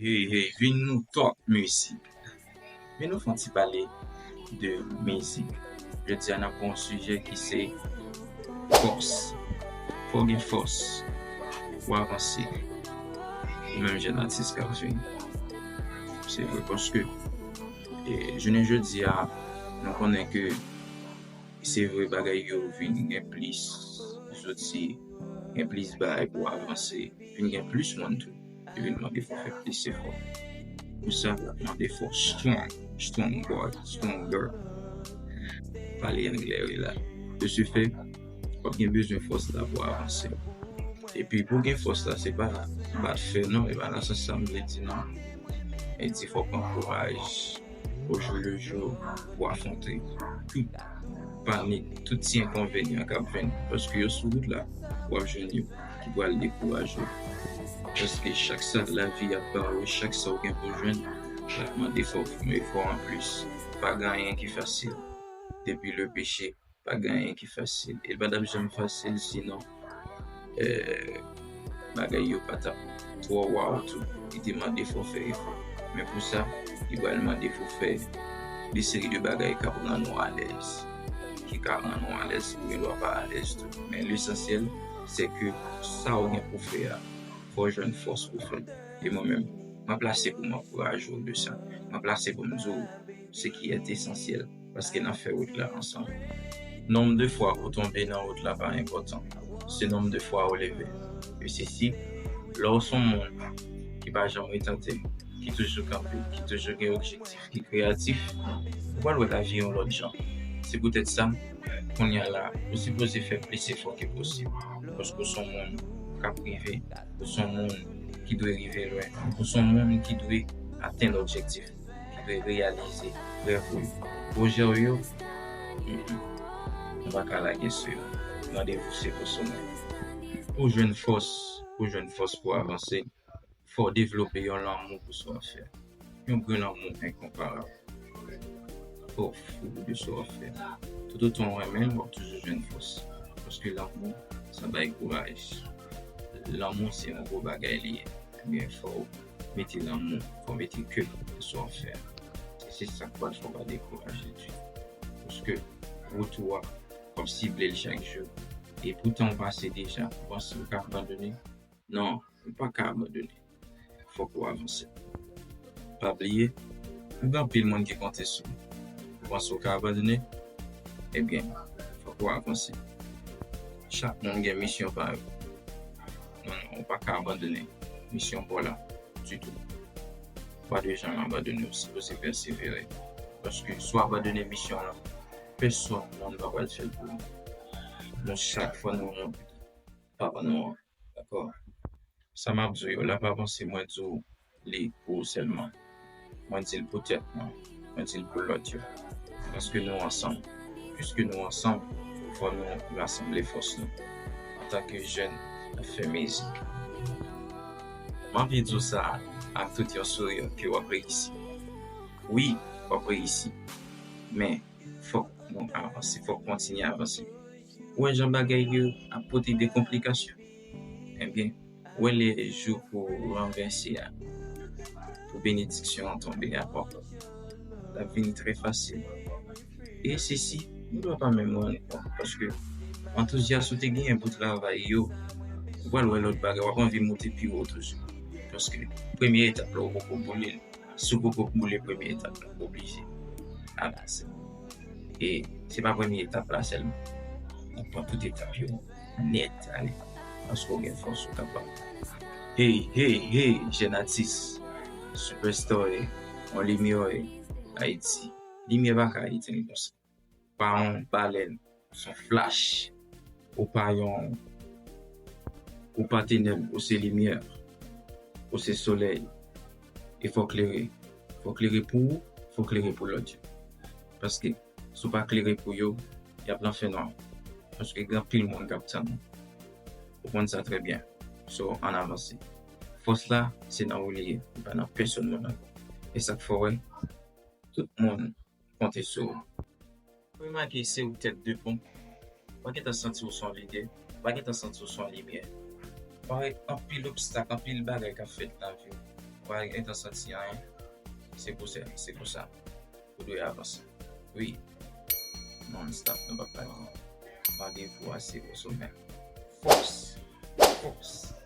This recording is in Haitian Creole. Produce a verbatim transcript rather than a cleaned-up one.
Hey, hey, vin nou talk mizik. Vin nou fè yon ti pale de mizik. Jodi a, n ap pran yon sijè ki se fòs. Fò w gen fòs pou w avanse. Ou menm jèn atis k ap vini. Se vre, paske, e, jounen jodi a, nou konnen ke se vre bagay yo vin gen plis zouti, gen plis bagay pou avanse, vin gen plis moun tou ki vin mande fò w fè plis efò. Pou sa, l ap mande fò w strong, strong boy, strong girl. Pale anglè wi la. De ce fait, w ap gen bezwen fòs la pou avanse. Epi pou gen fòs la, se pa bat fè non, e pa nan sans sa m vle di non. E di fò w pran kouraj au jour le jour pou afwonte tout panik, tout ti enkonvenyan k ap vin. Paske yo sou wout la, w ap jwenn yo ki pral dekouraje w. Paske chak sa lavi ap ba ou, chak sa w gen pou jwenn, l ap mande fò w fè yon efò anplis. Pa gen anyen ki fasil. Depi le peche, pa gen anyen ki fasil. E l pa t ap janm fasil sinon, eh, bagay yo pa t ap twò waw tou. Li te mande fò w fè efò. Men pou sa, li pral mande pou w fè de seri de bagay k ap rann ou alèz. Ki ka rann ou alèz, ou gen dwa pa alèz tou. Men lesansyèl, se ke sa w gen pou fè a, fò w jwenn fòs pou fè l. E mwen menm, mwen plase pou m ankouraje w de sa. Mwen plase pou m di w ce qui est essentiel, paske n ap fè wout la ansanm. Nonb de fwa ou tonbe nan wout la pa enpòtan. Se nonb de fwa ou leve. E se si, lè w se yon moun ki pa janm retante, ki toujou kanpe, ki toujou gen objektif, ki kreyatif, ou pral wè lavi yon lòt jan. Se poutèt sa, kounye a la, ou sipoze fè plis efò ke posib. Paske w se yon moun k ap rive, ou se yon moun ki dwe rive lwen, ou se yon moun ki dwe atenn objektif, ki dwe reyalize rèv ou yo. Pwojè w yo, mm, mm, nou pa ka lage sou yo. Randevou se pou somèy. Pou jwenn fòs, pou jwenn fòs pou avanse, fò w devlope yon lanmou pou sa w ap fè. Yon gran lanmou enkonparab. Fò w fou de sa w ap fè. Toutotan w renmen l, w ap toujou jwenn fòs. Paske lanmou, sa bay kouraj. Lanmou se yon gwo bagay li ye. Ebyen, fò w mete lanmou, fò w mete kè nan sa w ap fè a. E se sa k pral fè w pa dekouraje ditou. Paske wout ou a, w ap sible l chak jou. E poutan w pase deja, ou panse w ka abandone? Non, ou pa ka abandone. Fòk ou avanse. Pa bliye, ou gen anpil moun ki konte sou ou. Ou panse ou ka abandone? Ebyen, fòk ou avanse. Chak moun gen misyon pa yo. Non, non, ou pa ka abandone misyon pa w la ditou. Ou pa dwe janm abandone, ou sipoze pèsevere. Paske si w abandone misyon lan, pèsonn pa pral fè l pou ou. Nou chak fò nou yon papa nou an. Dakò? Sa m ap di w yo la, pa panse mwen di w li pou ou sèlman. Mwen di l pou tèt mwen. Mwen di l pou lòt yo. Paske nou ansanm. Piske nou ansanm, fò nou rasanble fòs nou. Antanke jèn, n ap fè mizik. M anvi di w sa ak tout yon souri ke w ap reyisi. Wi, w ap reyisi. Men, fòk nou avanse, fòk kontinye avanse. Ou wè jan bagay yo ap pote de konplikasyon? Ebyen, ou wè lè jou pou ranvèse a, pou benediksyon an tonbe a, l ap vini trè fasil. E se si, ou dwe pa menm rann kont, paske antouzyas ou te genyen pou travay yo, ou pral wè lòt bagay, w ap anvi moute pi wo toujou. Paske premye etap la, ou poko boule l. Si w poko boule premye etap la, w oblije avanse. E se pa premye etap la sèlman. Ou pran tout etap yo nèt ale. Paske w gen fòs, ou kapab. Hey, hey, hey, jèn atis, superstar, yon limyè, Ayiti. Limyè pa ka etenn konsa. Pa yon balèn, se yon flach. Ou pa yon, ou pa tenèb, ou se limyè, ou se solèy. E fò w klere. Fò w klere pou ou, fò w klere pou lòt yo. Paske, si w pa klere pou yo, y ap nan fènwa. Paske gen anpil moun k ap tann ou. Ou konn sa trè byen. So, ann avanse. Fòs la, se nan ou li ye, li pa nan pèsonn moun ankò. E sa k fè w wè, tout moun konte sou ou. Remake, se ou tèt de pon. Ou pa gentan santi w se yon lidè. Ou pa gentan santi w se yon limyè. Parèt anpil obstak, anpil bagay k ap fèt nan vi w. pa gentan santi anyen. Se pou sa, se pou sa. Ou dwe avanse. Wi. Non stop, nou pa pale. Randevou a se o somè. Fòs. Fòs.